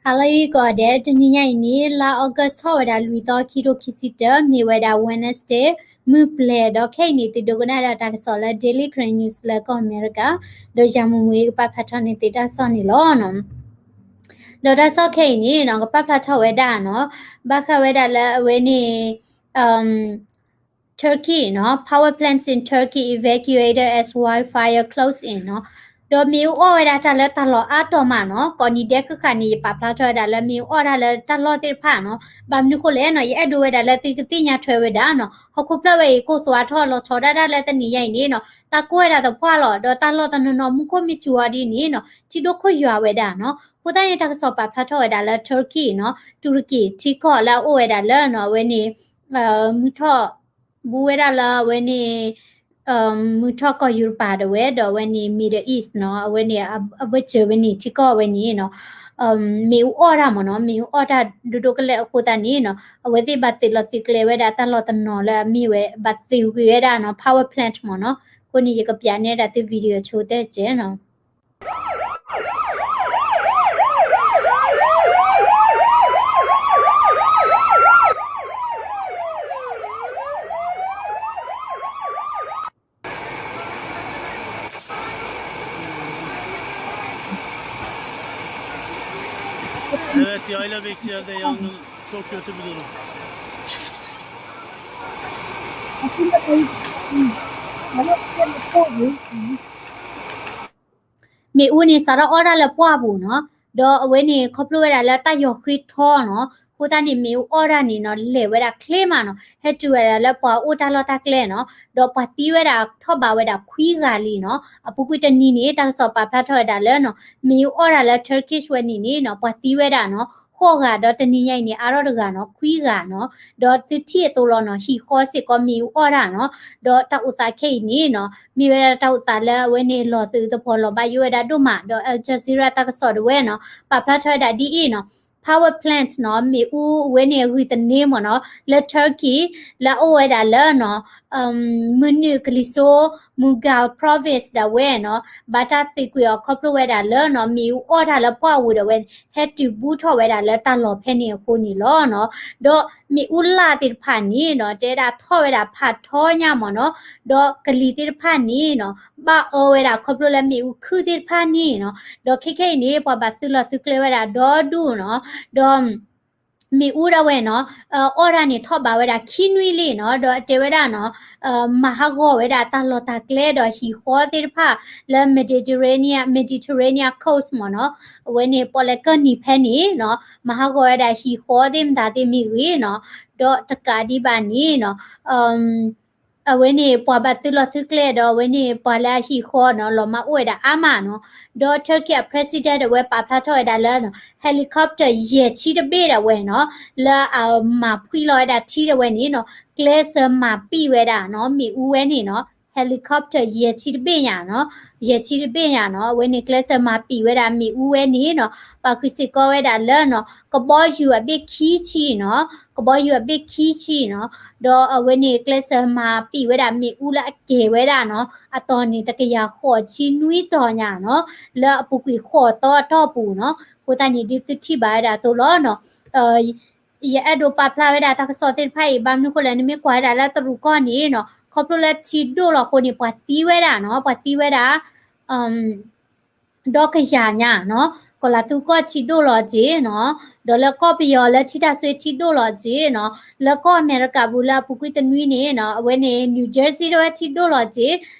ဟါလၢအဂ့ၤကိးဂၤဒဲး, တနံၤညါအံၤန့ၣ် လါ August ထီၣ်ဝဲဒၣ်လွံၢ်သီ ခံထိခံဆံတၢ, မ့ၢ်ဝဲဒၣ် Wednesday မုၢ်ပျဲၤ, ဒီးခဲအံၤန့ၣ် သုဒိကနၣ်ဒၣ်တၢ်ကစီၣ်လၢ Daily Karen News လၢကီၢ်အမဲရကၤ, ဒီးယၤမူမူအံၤကပာ်ဖျါထီၣ်န့ၢ်သုတၢ်ကစီၣ်န့ၣ်လီၤ. ဒီးတၢ်ကစီၣ်ခဲအံၤန့ၣ်နီၤ ကပာ်ဖျါထီၣ်ဝဲဒၣ်နီၤ, ဘၣ်ဃးဝဲဒၣ်လၢအဝဲန့ၣ် Turkey နီၤ, power plants in Turkey evacuated as wildfire close in နီၤ, ဒီးမ့ၣ်အူအီၣ်ဝဲဒၣ်တၢ်လၢတၢ်လီၢ်အါတီၢ်မးနီၤ, ကိးနံၤဒဲးဃၣ်ဃၣ်န့ၣ် ယပာ်ဖျါထီၣ်ဝဲဒၣ်လၢမ့ၣ်အူအီၣ်တၢ်လၢတၢ်လီၢ်သ့ၣ်တဖၣ်နီၤ, ဘၣ်မနုၤဃိလဲၣ်နီၤ, ယအဲၣ်ဒိးဝဲဒၣ်လၢသုကသ့ၣ်ညါထွဲဝဲဒၣ်နီၤ, ဟီၣ်ခိၣ်ဖျၢၣ်ဝဲအံၤကိၢ်သွးထီၣ်လီၤဆီဒၣ်တၢ်လၢတနံၤညါအံၤန့ၣ်နီၤ, တၢ်ကိၢ်ဝဲဒၣ်သပှၢ်လီၤ, ဒီးတၢ်လီၢ်တနီၤနီၤ မူခိၣ်မ့ၢ်စူၤအီၤဒ်န့ၣ်နီၤ, ထံဒိၣ်ခိၣ်ယွၤဝဲဒၣ်နီၤ, အဃိသတးန့ၣ် တၢ်ကစီၣ်ပာ်ဖျါထီၣ်ဝဲဒၣ်လၢ Turkey နီၤ, တူရကံ ထံကီၢ်လၢအအိၣ်ဝဲဒၣ်လၢနီၤ, အဝဲန့ၣ် မုၢ်ထီၣ် ဘူးဝဲဒၣ်လၢအဝဲန့ၣ် မုၢ်ထီၣ်ကီၢ်ယူရပၤဒၣ်ဝဲ ဒီးအဝဲန့ၣ် Middle East နီၤ, အဝဲန့ၣ် အဘၢၣ်စၢၤဝဲန့ၣ် ထံကီၢ်ဝဲန့ၣ်နီၤ, မ့ၣ်အူအီၣ်တၢ်မ့ၢ်နီၤ, မ့ၣ်အူအီၣ်တၢ်ဒိၣ်ဒိၣ်ကလဲာ်အဃိသတးန့ၣ်နီၤ, အဝဲသ့ၣ်ဘၣ်သုးလီၤသုးကျဲၤဝဲဒၣ်တၢ်လီၢ်တနီၤလၢအမ့ၢ်ဝဲ ဘၣ်သုးကွံာ်ဝဲဒၣ်နီၤ power plant မ့ၢ်နီၤ, အဃိန့ၣ်ယကပျးန့ၢ်ဒၣ်သု video ဆိတဲကဲနီၤ. မ့ၣ်အူန့ၣ် စးထီၣ်အီၣ်တၢ်လၢပှၢ်ပူၤနီၤ, ဒီးအဝဲန့ၣ် ခီဖျိဝဲဒၣ်လၢတၢ်ယီၤဃ့ထီနီၤ, အဃိသတးန့ၣ် မ့ၣ်အူအီၣ်တၢ်န့ၣ်နီၤ လဲၤဝဲဒၣ်ချ့မးနီၤ, ဟဲတုၤဝဲဒၣ်လၢပှၤအိၣ်တၢ်လီၢ်တၢ်ကျဲနီၤ, ဒီးပှၤသံဝဲဒၣ်ထီၣ်ဘးဝဲဒၣ်ခွံဂၤလံနီၤ, အပူၤကွံာ်တနံၤန့ၣ် တၢ်ကစီၣ်ပာ်ဖျါထီၣ်ဝဲဒၣ်လၢနီၤ, မ့ၣ်အူအီၣ်တၢ်လၢ Turkish ဝဲန့ၣ်န့ၣ်နီၤ ပှၤသံဝဲဒၣ်နီၤ ဃိးဂၤ ဒီးတနံၤညါအံၤန့ၣ် အါထီၣ်တဂၤနီၤ ခွံဂၤနီၤ, ဒီးသုထံၣ်အသိးလီၤနီၤ ဟံၣ်ဃီစ့ၢ်ကီးမ့ၣ်အူအီၣ်တၢ်နီၤ, ဒီးတၢ်အိၣ်သးခဲအံၤန့ၣ်နီၤ မ့ၢ်ဝဲဒၣ်တၢ်အိၣ်သးလၢအဝဲန့ၣ် လီၤသုးသပှီၤလီၤဘၣ်ယိၣ်ဝဲဒၣ်ဒိၣ်မး, ဒီး Al Jazeera တၢ်ကစီၣ်ဒၣ်ဝဲနီၤ ပာ်ဖျါထီၣ်ဝဲဒၣ်ဒ်အံၤနီၤ, power plant နီၤ မ့ၣ်အူအဝဲန့ၣ်အဂုာ်သန့မ့ၢ်နီၤ လၢ Turkey လၢအအိၣ်ဝဲဒၣ်လၢနီၤ မနုၤကလံၤစိ Mughal Province ဒၣ်ဝဲနီၤ ဘၣ်တၢ်သုးကွံာ်အီၤခီဖျိဝဲဒၣ်လၢနီၤ မ့ၣ်အူအီၣ်တၢ်လၢပှၢ်ပူၤဒၣ်ဝဲ ဟဲတုၤဘူးထီၣ်ဝဲဒၣ်လၢတၢ်လီၢ်ဖဲန့ၣ်အဃိန့ၣ်လီၤနီၤ, ဒီးမ့ၣ်အူလၢ်သ့ၣ်တဖၣ်န့ၣ်နီၤ တဲဒၣ်ထီၣ်ဝဲဒၣ်ဖးထီညါမ့ၢ်နီၤ, ဒီးကလံၤသ့ၣ်တဖၣ်န့ၣ်နီၤ ဘၣ်အၢဝဲဒၣ်ခီဖျိလၢမ့ၣ်အူခုၣ်သ့ၣ်တဖၣ်န့ၣ်နီၤ, ဒီးခဲခဲအံၤန့ၣ် ပှၤဘၣ်သုးလီၤသုးကျဲၤဝဲဒၣ်ဒီဒူၣ်နီၤ, ဒီး မ့ၣ်အူဒၣ်ဝဲနီၤ အီၣ်တၢ်န့ၣ်ထီၣ်ဘးဝဲဒၣ်ခံနွံလံနီၤ, ဒီးအတဲဝဲဒၣ်နီၤ မၤဟးဂီၤဝဲဒၣ်တၢ်လီၢ်တၢ်ကျဲဒီးဟံၣ်ဃီသ့ၣ်တဖၣ်လၢ Mediterranean Mediterranean coast မ့ၢ်နီၤ, အဝဲန့ၣ်ပီၣ်လဲၣ်ကၢၢ်နံၤဖဲန့ၣ်နီၤ မၤဟးဂီၤဝဲဒၣ်ဟံၣ်ဃီသ့ၣ်မတၤသ့ၣ်မ့ၢ်ဂ့ၤနီၤ, ဒီးတကးဒံးဘၣ်န့ၣ်နီၤ အဝဲန့ၣ် ပှၤဘၣ်သုးလီၤသုးကျဲၤဒီးအဝဲန့ၣ်ပှၤလၢအဟံၣ်ဃီနီၤ လီၤမၢ်အိၣ်ဝဲဒၣ်အါမးနီၤ, ဒီး Turkey အ president ဒၣ်ဝဲပာ်ဖျါထီၣ်ဝဲဒၣ်လၢနီၤ helicopter ယဲၢ်ဆံတဘ့ၣ်ဒၣ်ဝဲနီၤ လၢအမၤဖှံလီၤဝဲဒၣ်ထံဒၣ်ဝဲန့ၣ်နီၤ ကျဲးစၢးမၤပံာ်ဝဲဒၣ်နီၤ မ့ၣ်အူဝဲန့ၣ်နီၤ helicopter ယဲၢ်ဆံတဘ့ၣ်ညါနီၤ ယဲၢ်ဆံတဘ့ၣ်ညါနီၤ အဝဲန့ၣ်ကျဲးစၢးမၤပံာ်ဝဲဒၣ်မ့ၣ်အူဝဲန့ၣ်နီၤ ပာ်ဃုာ်စ့ၢ်ကီးဝဲဒၣ်လၢနီၤ ကဘီယူၤအဘ့ၣ်ခံဆံနီၤ ကဘီယူၤအဘ့ၣ်ခံဆံနီၤ ဒီးအဝဲန့ၣ်ကျဲးစၢးမၤပံာ်ဝဲဒၣ်မ့ၣ်အူလၢအကဲၤဝဲဒၣ်နီၤ အတီၤန့ၣ် တကယၤဃိးဆံနွံတီၤညါနီၤ လၢအပူၤကွံာ်ဃိးသီအတီၢ်ပူၤနီၤ အဃိသတးန့ၣ် ဒ်သုထံၣ်ဘၣ်ဝဲဒၣ်အသိးလီၤနီၤ ယအဲၣ်ဒိးပာ်ဖျါဝဲဒၣ်တၢ်ကစီၣ်သ့ၣ်တဖၣ်အံၤ ဘၣ်မနုၤဃိလဲၣ် နမ့ၢ်ကွၢ်ဝဲဒၣ်လၢတရူးကီၢ်န့ၣ်နီၤ ခီဖျိလၢထံဒိၣ်လီၤအဃိန့ၣ် ပှၤသံဝဲဒၣ်နီၤ ပှၤသံဝဲဒၣ် ဒီကယၤညါနီၤ ကီၢ်လၤသူကီၢ်ထံဒိၣ်လီၤက့နီၤ ဒီးလၢကီၢ်ပယီၤလၢထံတၢ်စွ့ထံဒိၣ်လီၤက့နီၤ လၢကီၢ်အမဲရကၤပူၤလၢအပူၤကွံာ်တနွံန့ၣ်နီၤ အဝဲန့ၣ် New Jersey ဒၣ်ဝဲထံဒိၣ်လီၤက့ ဒီး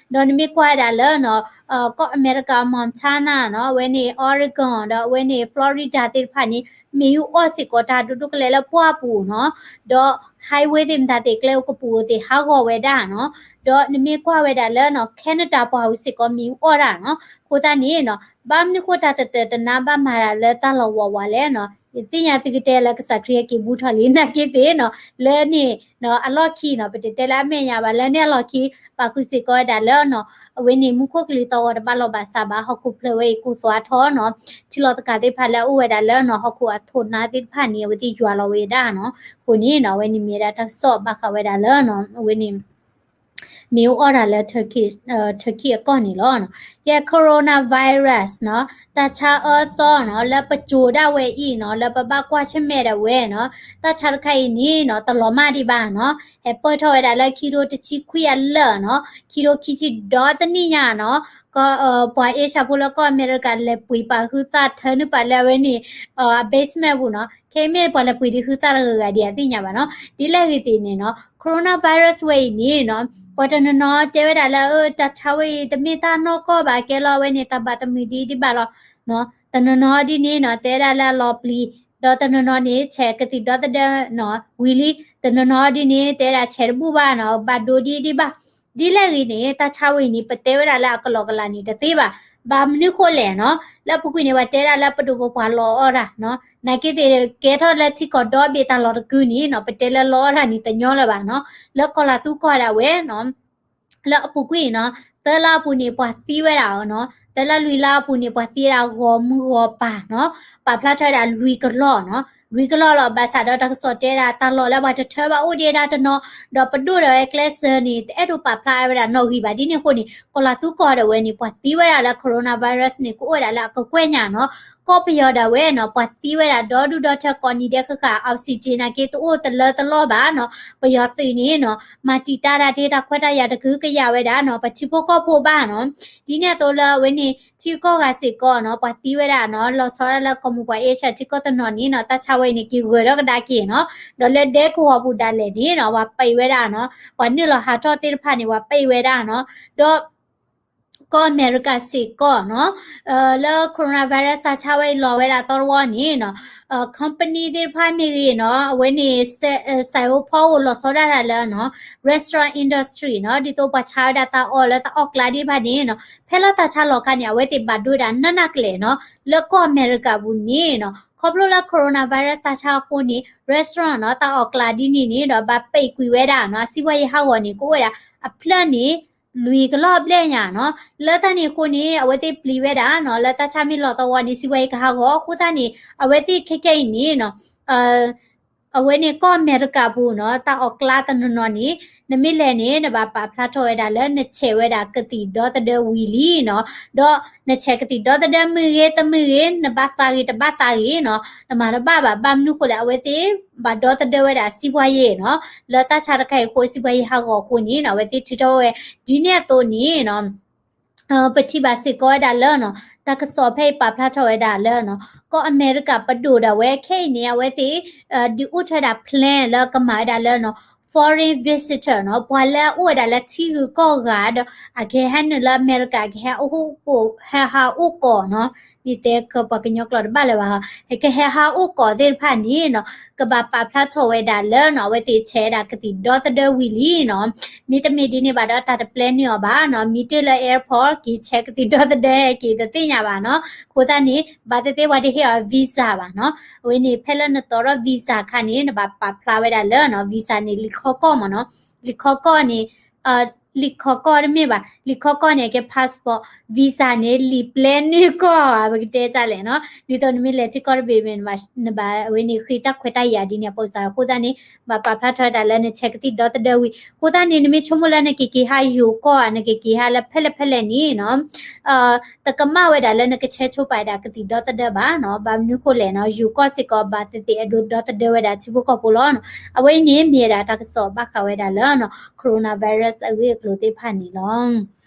နမ့ၢ်ကွၢ်ဝဲဒၣ်လၢနီၤ ကီၢ်အမဲရကၤ Montana နီၤ အဝဲန့ၣ် Oregon ဒီးအဝဲန့ၣ် Florida သ့ၣ်တဖၣ်န့ၣ် မ့ၣ်အူအီၣ်စ့ၢ်ကီးတၢ်ဒိၣ်ဒိၣ်ကလဲာ်လၢပှၢ်ပူၤနီၤ ဒီး highway သ့ၣ်မတၤသ့ၣ်ကျဲအိၣ်ကပူၤသ့ၣ်ဟးဂီၤဝဲဒၣ်နီၤ ဒီးနမ့ၢ်ကွၢ်ဝဲဒၣ်လၢနီၤ Canada ပှၢ်ပူၤစ့ၢ်ကီးမ့ၣ်အူအီၣ်တၢ်နီၤ အဃိသတးန့ၣ်နီၤ ဘၣ်မနုၤဃိတၢ်တတၢာ်တနါဘၣ်မၤတၢ်လၢတၢ်လီၢ်ဝးဝးလဲၣ်နီၤ ယသ့ၣ်ညါသုကတဲလၢကစၢ်ခရံာ်ဟဲက့ၤဘူးထီၣ်လံ နာ်က့သ့ၣ်နီၤ လၢန့ၣ် အလီၢ်ခံနီၤ ပတတဲလၢအမဲာ်ညါဘၣ် လၢန့ၣ်အလီၢ်ခံ ပာ်ဃုာ်စ့ၢ်ကီးဝဲဒၣ်လၢနီၤ အဝဲန့ၣ်မူခိၣ်ကလံၤသီၣ်ဂီၤတဘၣ်လီၢ်ဘၣ်စးဘၣ် ဟီၣ်ခိၣ်ဖျၢၣ်ဝဲအံၤကိၢ်သွးထီၣ်နီၤ ထံလီၤသကၤသ့ၣ်တဖၣ်လၢအအိၣ်ဝဲဒၣ်လၢနီၤ ဟီၣ်ခိၣ်အထိးနါသ့ၣ်တဖၣ်န့ၣ် အဝဲသ့ၣ်ယွၤလီၤဝဲဒၣ်နီၤ အဃိန့ၣ်နီၤ အဝဲန့ၣ်မ့ၢ်ဝဲဒၣ်တၢ်ကစီၣ်ဘၣ်ဃးဝဲဒၣ်လၢနီၤ အဝဲန့ၣ် မ့ၣ်အူအီၣ်တၢ်လၢ Turkey အကီၢ်န့ၣ်လီၤ. ကဲ coronavirus နီၤ တၢ်ဆါအၢသီနီၤ လၢပစိၤဒၣ်ဝဲအံၤနီၤ လၢပဘၣ်ကွၢ်ဆၢၣ်မဲာ်ဒၣ်ဝဲနီၤ တၢ်ဆါတခါအံၤန့ၣ်နီၤ တလီၤမၢ်ဒံးဘၣ်နီၤ ဟဲပၢၢ်ထီၣ်ဝဲဒၣ်လၢခံထိတဆံခွံအလၢာ်နီၤ ခံထိခံဆံဒီတနံၣ်ညါနီၤ ကီၢ် ပှၤ Asia ဖိလၢကီၢ်အမဲရကၤ လဲၤပှ့ၤပာ်ဟုသၣ်ထၢနုာ်ပာ်လၢအဝဲန့ၣ် အ basement ပူၤနီၤ ခဲအံၤမ့ၢ်ပှၤလဲၤပှ့ၤဒံးဟုသၣ်တဂၤဂၤဒံးအသ့ၣ်ညါဘၣ်နီၤ ဒ်လဲၣ်ဂ့ၤသ့ၣ်န့ၣ်နီၤ coronavirus ဝဲအံၤန့ၣ်နီၤ ပှၤတနီၤနီၤတဲဝဲဒၣ်လၢ တၢ်ဆါဝဲအံၤ တမ့ၢ်တၢ်နီၢ်ကီၢ်ဘၣ်ကဲလီၤ အဝဲန့ၣ် တၢ်ဘၣ်တမုာ်ဒံးဒံးဘၣ်လီၤ တနီၤနီၤဒ်န့ၣ်နီၤ တဲဝဲဒၣ်လၢအလီၤပျံၤ ဒီးတနီၤနီၤန့ၣ် ဆဲးကသံၣ်ဒီသဒၢနီၤ ဝံၤလံ တနီၤနီၤဒ်န့ၣ် တဲဝဲဒၣ်ဆဲးတဘူၣ်ဘၣ်နီၤ ဘၣ်ဒိဒံးဒံးဘၣ် ဒ်လဲၣ်ဂ့ၤန့ၣ် တၢ်ဆါဝဲအံၤန့ၣ် ပတဲဝဲဒၣ်လၢအကလီကလီန့ၣ်တသ့ဘၣ် ဘၣ်မနုၤဃိလဲၣ်နီၤ လၢအပူၤကွံာ်န့ၣ် ပှၤတဲဒၣ်လၢပဒိၣ်ပပှၢ်လီၤအီၣ်တၢ်နီၤ နာ်က့သ့ၣ်ကဲထီၣ်လၢထံကီၢ်ဒီဘ့ၣ်တၢ်လီၢ်တကုာ်န့ၣ်နီၤ ပတဲလၢလီၤအီၣ်တၢ်န့ၣ်တညီလၢၤဘၣ်နီၤ လၢကီၢ်လၤသူကီၢ်ဒၣ်ဝဲနီၤ လၢအပူၤကွံာ်နီၤ သၢလါအပူၤန့ၣ် ပှၤသံဝဲဒၣ်နီၤ သၢလါလွံၢ်လါအပူၤန့ၣ် ပှၤသံဝဲဒၣ်ဂီၤမုၢ်ဂီၤပၢ်နီၤ ပာ်ဖျါထီၣ်ဝဲဒၣ်လွံၢ်ကလီၢ်နီၤ လွံၢ်ကလီၢ်လီၤ ဘၣ်ဆၣ်ဒီးတၢ်ကစီၣ်တဲဒၣ်တၢ်လီၢ်လၢပှၤတထၢဘၣ်အိၣ်ဒံးဒၣ်တနီၤ ဒီးပဒိၣ်ဒၣ်ဝဲကျဲစၢၤန့ၣ် တအဲၣ်ဒိးပာ်ဖျါဝဲဒၣ်နီၣ်ဂံၢ်ဘၣ် ဒ်န့ၣ်အဃိန့ၣ် ကီၢ်လၤသူကီၢ်ဒၣ်ဝဲန့ၣ် ပှၤသံဝဲဒၣ်လၢ coronavirus န့ၣ် ကအိၣ်ဝဲဒၣ်လၢအကကွဲၢ်ညါနီၤ ကီၢ်ပယီၤဒၣ်ဝဲနီၤ ပှၤသံဝဲဒၣ်ဒီဒူၣ်ဒီထၢကိးနံၤဒဲးဃၣ်ဃၣ် oxygen နာ်က့တအိၣ်တလၢတလီၢ်ဘၣ်နီၤ ပယီၤသုးန့ၣ်နီၤ မၤတံာ်တာ်ဒၣ်ထဲတၢ်ခွဲးတၢ်ယာ်တကဟုကယာ်ဝဲဒၣ်နီၤ ပှၤထံဖိကီၢ်ဖိဘၣ်နီၤ ဒ်န့ၣ်အသိးလၢအဝဲန့ၣ် ထံဂုၤကီၢ်ဂၤစ့ၢ်ကီးနီၤ ပှၤသံဝဲဒၣ်နီၤ လီၤဆီဒၣ်လၢကီၢ်မိၢ်ပှၢ် Asia ထံကီၢ်တနီၤန့ၣ်နီၤ တၢ်ဆါဝဲအံၤန့ၣ် က့ၤဂၢၢ်ထီၣ်ကဒါက့ၤနီၤ ဒီးလၢဒဲကဝီၤပူၤဒၣ်လဲာ်န့ၣ်နီၤ ပှၤပံးဝဲဒၣ်နီၤ ပှၤနုာ်လီၤဟးထီၣ်သ့ၣ်တဖၣ်န့ၣ် ပှၤပံးဝဲဒၣ်နီၤ ဒီး ကီၢ်အမဲရကၤစ့ၢ်ကီးနီၤ လၢ coronavirus တၢ်ဆါဝဲအံၤလီၤဝဲဒၣ်သီတဝီန့ၣ်နီၤ company သ့ၣ်တဖၣ်မ့ၢ်ဂ့ၤနီၤ အဝဲန့ၣ် စဲးအိၣ်ဖီအိၣ်လီၤဆီဒၣ်တၢ်လၢနီၤ restaurant industry နီၤ ဒ်သိးပှၤဆါဝဲဒၣ်တၢ်အီၣ်လၢတၢ်အီၣ်ကျါဒံးဘၣ်န့ၣ်နီၤ ဖဲလၢတၢ်ဆါလီၤခါန့ၣ် အဝဲသ့ၣ်ဘၣ်ဒိဒၣ်နးနးကလဲာ်နီၤ လၢကီၢ်အမဲရကၤပူၤန့ၣ်နီၤ ခီဖျိလၢ coronavirus တၢ်ဆါအဃိန့ၣ် restaurant နီၤ တၢ်အီၣ်ကျါဒ်န့ၣ်န့ၣ်ဒီး ဘၣ်ပံးကွံာ်ဝဲဒၣ်နီၤ အစံးပှၤယဲၢ်ဟးဂီၤန့ၣ် ကအိၣ်ဝဲဒၣ်အဖျၢၣ်န့ၣ် လွံၢ်ကလီၢ်ဘျဲၣ်ညါနီၤ လၢတၢ်န့ၣ်အဃိန့ၣ် အဝဲသ့ၣ်ပျံၤဝဲဒၣ်နီၤ လၢတၢ်ဆါမ့ၢ်လီၤသီဝီန့ၣ် စံးပှၤယဲၢ်ကဟးဂီၤ အဃိသတးန့ၣ် အဝဲသ့ၣ်ခဲကဲအံၤန့ၣ်နီၤ အဝဲန့ၣ်ကီၢ်အမဲရကၤပူၤနီၤ တၢ်အီၣ်ကျါတနီၤနီၤန့ၣ် နမ့ၢ်လဲၤန့ၣ် နဘၣ်ပာ်ဖျါထီၣ်ဝဲဒၣ်လၢနဆဲးဝဲဒၣ်ကသံၣ်ဒီသဒၢဝံၤလံနီၤ ဒီးနဆဲးကသံၣ်ဒီသဒၢမုၢ်ဂ့ၤတမုၢ်ဂ့ၤ နဘၣ်သးဂ့ၤတဘၣ်သးဂ့ၤနီၤ နမၤတဘၣ်ဘၣ် ဘၣ်မနုၤဃိလဲၣ် အဝဲသ့ၣ်ဘၣ်ဒီသဒၢဝဲဒၣ်စံးပှၤယဲၢ်နီၤ လၢတၢ်ဆါတခါအံၤအဃိ စံးပှၤယဲၢ်ဟးဂီၤအဃိန့ၣ်နီၤ အဝဲသ့ၣ်ထုးထီၣ်ဝဲ ဒ်န့ၣ်အသိးန့ၣ်နီၤ ပထံၣ်ဘၣ်စ့ၢ်ကီးဝဲဒၣ်လၢနီၤ တၢ်ကစီၣ်ဖဲအံၤပာ်ဖျါထီၣ်ဝဲဒၣ်လၢနီၤ ကီၢ်အမဲရကၤပဒိၣ်ဒၣ်ဝဲခဲအံၤန့ၣ် အဝဲသ့ၣ် ဒုးအိၣ်ထီၣ်ဝဲဒၣ် plan လၢကမၤဝဲဒၣ်လၢနီၤ foreign visitor နီၤ ပှၤလၢအအိၣ်ဝဲဒၣ်လၢထံဂုၤကီၢ်ဂၤဒီး အကဟဲနုာ်လၢအမဲရကၤ ကဟဲအိၣ်ကိၣ် ဟဲဟးအိၣ်ကီၢ်နီၤ မ့ၢ်တဲကပှၤကညီကျိာ်တဘၣ်လၢၤဘၣ် ကဟဲဟးအိၣ်ကီၢ်သ့ၣ်တဖၣ်န့ၣ်နီၤ ကဘၣ်ပာ်ဖျါထီၣ်ဝဲဒၣ်လၢနီၤ အဝဲသ့ၣ်ဆဲးဝဲဒၣ်ကသံၣ်ဒီသဒၢဝံၤလံနီၤ မ့တမ့ၢ်ဒ်န့ၣ်ဘၣ်ဒီးတၢ်တပျဲနုာ်အီၤဘၣ်နီၤ မ့ၢ်တ့ၢ်လၢ airport က့ၤဆဲးကသံၣ်ဒီသဒၢက့ၤတသ့ၣ်ညါဘၣ်နီၤ အဃိသတးန့ၣ် ဘၣ်သ့ၣ်သ့ၣ်ပှၤတဟ့ၣ်အီၤ visa ဘၣ်နီၤ အဝဲန့ၣ် ဖဲလၢနတီၤထီၣ် visa အခါန့ၣ် နဘၣ်ပာ်ဖျါဝဲဒၣ်လၢနီၤ visa န့ၣ် လံာ်ခီကီၢ်မ့ၢ်နီၤ လံာ်ခီကီၢ်န့ၣ် လံာ်ခီကီၢ်တမ့ၢ်ဘၣ် လံာ်ခီကီၢ်န့ၣ် အကဲ passport visa န့ၣ် လံာ်ပျဲနုာ်ကီၢ် ပကတဲတၢ်လဲၣ်နီၤ ဒ်သိးနမ့ၢ်လဲၤထံကီၢ်တဘ့ၣ်မ့ၢ် နဘၣ်အဝဲန့ၣ်ဃ့တၢ်ခွဲးတၢ်ယာ်ဒ်န့ၣ်အပိစါ အဃိသတးန့ၣ် ဘၣ်ပာ်ဖျါထီၣ်ဝဲဒၣ်လၢနဆဲးကသံၣ်ဒီသဒၢဝံၤ အဃိသတးန့ၣ် နမ့ၢ်ဆိကမိၣ်လၢနကက့ၤဟးယိၤကီၢ်ဧါ နကက့ၤဟးလၢဖဲလဲၣ်ဖဲလဲၣ်န့ၣ်နီၤ တကမၣ်ဝဲဒၣ်လၢနကဆဲးဆိပာ်ဝဲဒၣ်ကသံၣ်ဒီသဒၢဘၣ်နီၤ ဘၣ်မနုၤဃိလဲၣ်နီၤ ယိၤကီၢ်စ့ၢ်ကီးဘၣ်သ့ၣ်သ့ၣ်အဲၣ်ဒိးဒီသဒၢဝဲဒၣ်ထံဖိကီၢ်ဖိလီၤနီၤ အဝဲအံၤန့ၣ်မ့ၢ်ဝဲဒၣ်တၢ်ကစီၣ်ဘၣ်ဃးဝဲဒၣ်လၢနီၤ coronavirus အဂ့ၢ်အကျိၤသ့ၣ်တဖၣ်န့ၣ်လီၤ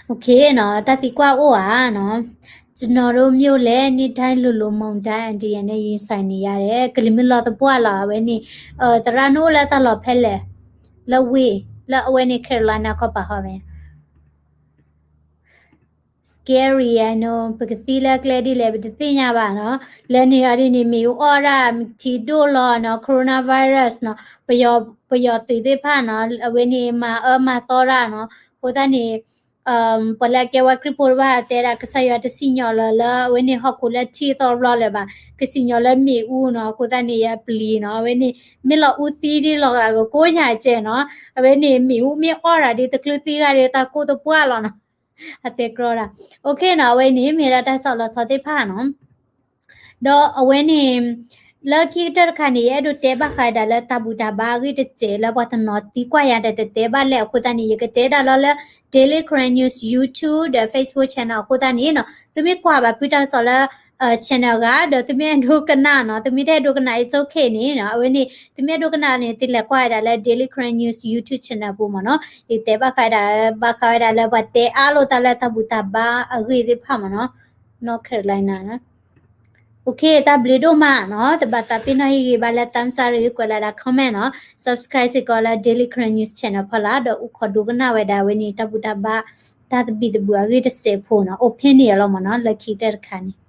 โอเคနီၤ တၢ်သံကွၢ်အိၣ်ဧါနီၤ ကျွန်တော်တို့မြို့လည်း နှစ်တိုင်းလိုလို မုန်တိုင်းအန္တရာယ်နဲ့ ရင်ဆိုင်နေရတယ် ကလံၤမုၢ်လီၤသပှၢ်လီၤ အဝဲန့ၣ် သရၣ်နအိၣ်လၢတၢ်လီၢ်ဖဲလဲၣ် လၢဝ့ၢ် လၢအဝဲန့ၣ် Carolina ခီပၤဟီမ့ၢ် Scary, I know ပကသံလၢကျဲဒ်လဲၣ် ပတသ့ၣ်ညါဘၣ်နီၤ လၢန့ၣ်အီၤဒ်န့ၣ် မ့ၣ်အူအီၣ်ဒၣ် ထံဒိၣ်လီၤနီၤ coronavirus နီၤ ပယီၤသုးသ့ၣ်တဖၣ်နီၤ အဝဲန့ၣ်မၤအၢမၤသီတၢ်နီၤ အဃိသတးန့ၣ် ပှၤလၢအကဲဝဲခရံာ်ဖိတဖၣ်တဲဒၣ် ကစၢ်ယွၤတစံၣ်ညီၣ်လီၤလၢအဝဲန့ၣ်ဟီၣ်ခိၣ်လၢထံအသီတဘျီလၢၤဘၣ် ကစံၣ်ညီၣ်လၢမ့ၣ်အူနီၤ အဃိသတးန့ၣ် ယပျံၤနီၤ အဝဲန့ၣ် မ့ၢ်လီၤအူသံဒ်လီၤဂာ်ကကိးညါကဲနီၤ အဝဲန့ၣ်မ့ၣ်အူမ့ၢ်အီၣ်ဒၣ်ဒ်တချုးသံဂၤဒ်တၢ်ကိၢ်တပှၢ်လီၤနီၤ အတဲကြီဒၣ် OKနီၤ အဝဲန့ၣ် မ့ၢ်ဒၣ်တၢ်ကစီၣ်လီၤဆီသ့ၣ်တဖၣ်နီၤ ဒီးအဝဲန့ၣ် လၢခံကတၢၢ်တခါန့ၣ် ယအဲၣ်ဒိးတဲဘၣ်ဃးဝဲဒၣ်လၢတၢ်ဘူၣ်တၢ်ဘါအဂ့ၢ်တစဲးလၢပှၤတနီၤသံကွၢ်ယၤဒီးတတဲဘၣ်လဲၣ်အဃိသတးန့ၣ် ယကတဲဒၣ်လီၤလၢ Daily Karen News YouTube ဒီး Facebook channel အဃိသတးန့ၣ်နီၤ သုမ့ၢ်ကွၢ်ဘၣ်ဖုတၢ်ကစီၣ်လၢ channel အဂၤ ဒီးသုမ့ၢ်အဲၣ်ဒိးကနၣ်နီၤ သုမ့ၢ်တအဲၣ်ဒိးကနၣ် it's okay န့ၣ်နီၤ အဝဲန့ၣ် သုမ့ၢ်အဲၣ်ဒိးကနၣ်န့ၣ် သုလဲၤကွၢ်ဝဲဒၣ်လၢ Daily Karen News YouTube channel အပူၤမ့ၢ်နီၤ ယကတဲဘၣ်ဃးဝဲဒၣ် ဘၣ်ဃးဝဲဒၣ်လၢပှၤတဲအါလိာ်သးလၢတၢ်ဘူၣ်တၢ်ဘါအဂ့ၢ်သ့ၣ်တဖၣ်မ့ၢ်နီၤ North Carolina နီၤ okay တၢ်ဘျုးဒိၣ်မးနီၤ တဘၣ်သးပ့ၤနီၣ်ဟ့ၣ်ဂ့ၤဘၣ်လၢ thumbs up ရကွဲးလၢဒၣ် comment နီၤ subscribe စ့ၢ်ကီးလၢ Daily Karen News channel ဖီလာ် ဒီးအိၣ်ခိးဒိကနၣ်ဝဲဒၣ်ဝဲန့ၣ် တၢ်ဘူၣ်တၢ်ဘါ တၢ်သဘံၣ်သဘုၣ်အဂ့ၢ်တစဲးဖိနီၤ opinion အလီၤမ့ၢ်နီၤ လၢခံကတၢၢ်တခါန့ၣ်